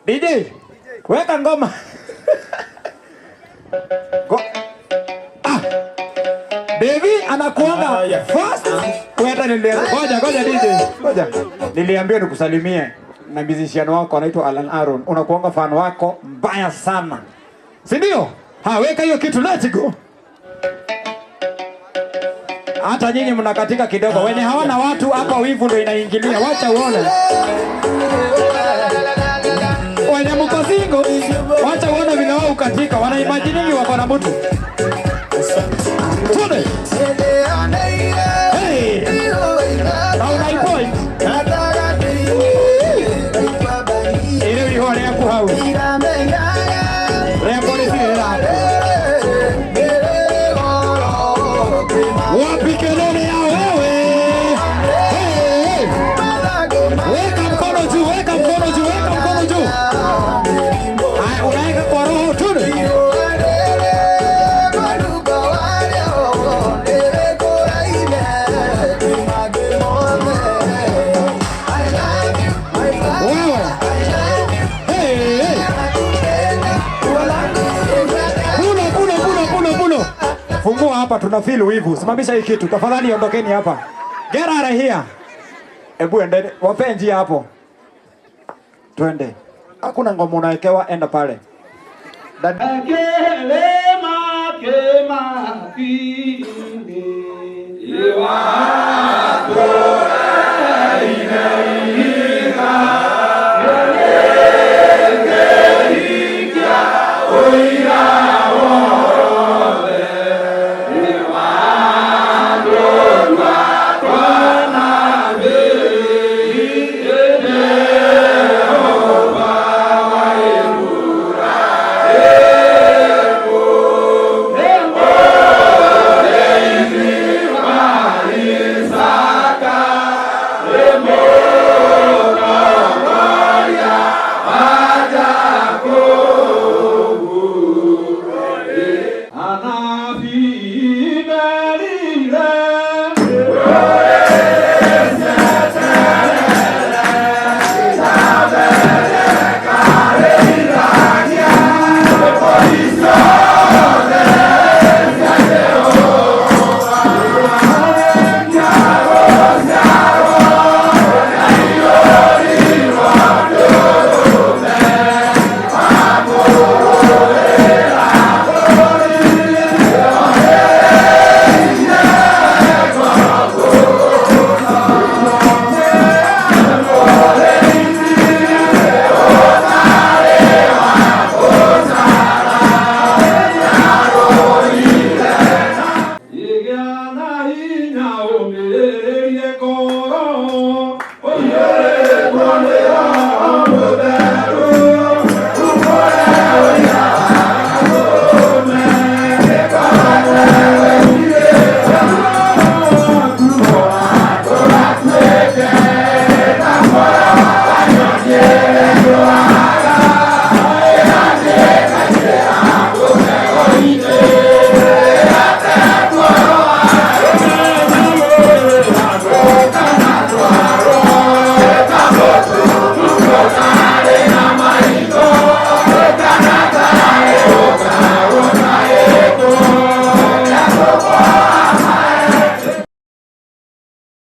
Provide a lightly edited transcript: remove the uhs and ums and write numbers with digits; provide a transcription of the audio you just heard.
DJ, weka ngoma. Go. Ah. Devi anakuanga first. Weta ngoja ngoja DJ. Ngoja. Niliambiwa nikusalimie na musician wako anaitwa Alan Aaron. Unakuanga fan wako mbaya sana. Si ndio? Ha, weka hiyo kitu, let's go. Hata nyinyi mnakatika kidogo. Wenye hawana watu hapa wivu ndio inaingilia. Wacha uone. Wenye mko single, wacha uone vile wao ukatika. Wana imagine wako na mtu. Twende. Hey. Na unaipoint. Ile iho rĩaku hau. Rĩakwa rĩtirĩ rĩraku. Wapi kelele ya wewe? Hey, hey. Weka mkono juu, weka mkono juu, weka mkono juu. Haya, unaweka kwa roho, twende. Wewe. Hey, hey. Pulo, pulo, pulo, pulo, pulo. Fungua hapa, tuna feel wivu. Simamisha hii kitu. Tafadhali ondokeni hapa. Get out of here. Ebu endeni, wape njia hapo. Twende. Hakuna ngoma unawekewa, enda pale. Dad